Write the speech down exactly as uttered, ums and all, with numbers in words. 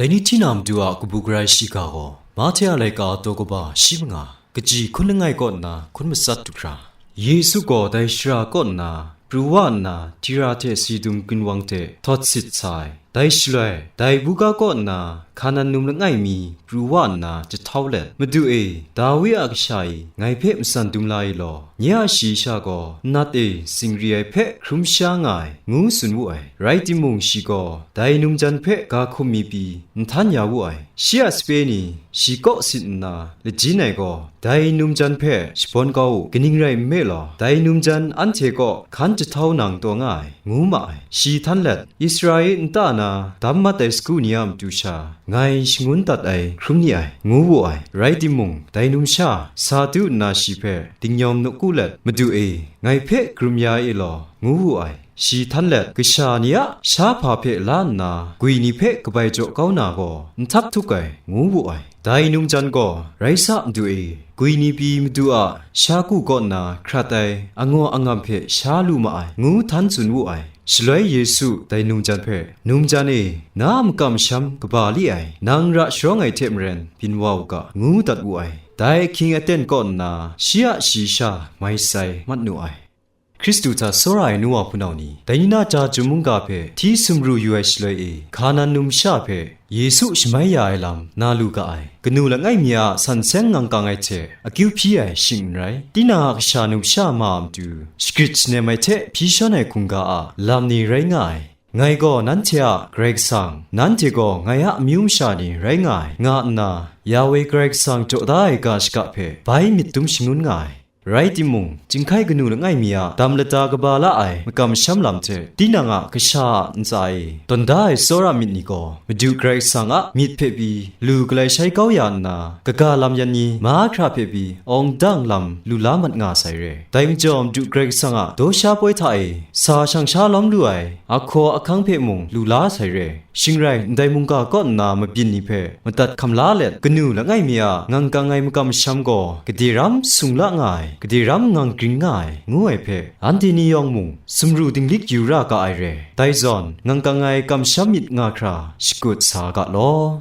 Dai ni hti na matu a kabu gara shiga gaw, Mahte a laika daw kaba shi manga, kaji hkun langai kaw nna hkun matsat du hkra, Yesu gaw dai shara kaw nna pru wa nna, Tira hte Sidun ginwang hte htawt sit sa ai. Dai shaloi, dai buga kaw nna Hkanan num langai mi pru wa nna jahtau let, Madu e, Dawi a kasha e, ngai hpe matsan dum la i law, nye a shayi sha gaw nnat e singri ai hpe hkrum sha nga ai, ngu tsun wu ai. Rai timung, shi gaw dai numjan hpe ga hkum mi pyi, nhtan ya wu ai. Shi a sape ni shi kaw sit nna lajin ai gaw, dai numjan hpe shabawn kau u, kaning rai nme law, dai numjan anhte kaw hkan jahtau nang taw nga ai, ngu ma ai. Shi htan let, Israel nta na dam mat ai sagu ni a matu sha, ngai shangun dat ai hkrum ni ai, ngu wu ai. Rai timung, dai numsha sa du nna shi hpe dingyawm nawku let, Madu e, ngai hpe karum ya e law, ngu wu ai. Shi htan let, kasha ni a sha hpa hpe la nna, gwi ni hpe kabai jaw kau na gaw, nhtap htuk ai, ngu wu ai. Dai numjan gaw, Rai sa, Madu e, gwi ni pyi Madu a sha ku kaw nna hkrat ai angaw angam hpe sha lu ma ai, ngu htan tsun wu ai. Shaloi Yesu dai numjan hpe, Numjan e, na a makam masham kaba li ai, nang ra sharawng ai hte maren byin wa u ga, ngu dat wu ai. Dai ahkying aten kaw nna shi a shayi sha mai sai mat nu ai. Hkristu hta tsawra ai nu wa hpunau ni, dai ni na ja chyum mungga hpe hti sumru yu ai shaloi e, Hkanan numsha hpe Yesu shamai ya ai lam na lu ga ai. Kanu langai mi a san seng ngang kang ai hte akyu hpyi ai shing n rai, tinang a kasha numsha ma a matu shagrit shanem ai hte hpyi shawn ai hkungga a lam ni rai nga ai. Ngai gaw nanhte a Karai Kasang, nanhte gaw ngai a amyu masha ni rai nga ai, nga nna, Yawe Karai Kasang jaw da ai ga shaka hpe bai myit dum shangun nga ai. Rai timung, chyinghkai kanu langai mi a dam lata kaba la ai makam masham lam hte tinang a kasha a ntsa e tawn da ai tsawra myit ni gaw, Madu Karai Kasang a myit hpe pyi lu galai shai kau ya nna, kaga lam yan ni mahkra hpe pyi awng dang lam lu la mat nga sai re. Dai majaw, Madu Karai Kasang a daw sha poi hta e sa shang sha lawm lu ai ahkaw ahkang hpe mung lu la sai re. Shing rai, ndai mungga kaw nna mabyin ni hpe madat hkam la let, kanu langai mi a ngang kang ai makam masham gaw gade ram sung la nga ai, gade ram ngang gring nga ai, ngu ai hpe, anhte ni yawng mung sumru dinglik yu ra ga ai re. Dai zawn, ngang kang ai kamsham myit nga hkra shakut sa ga law.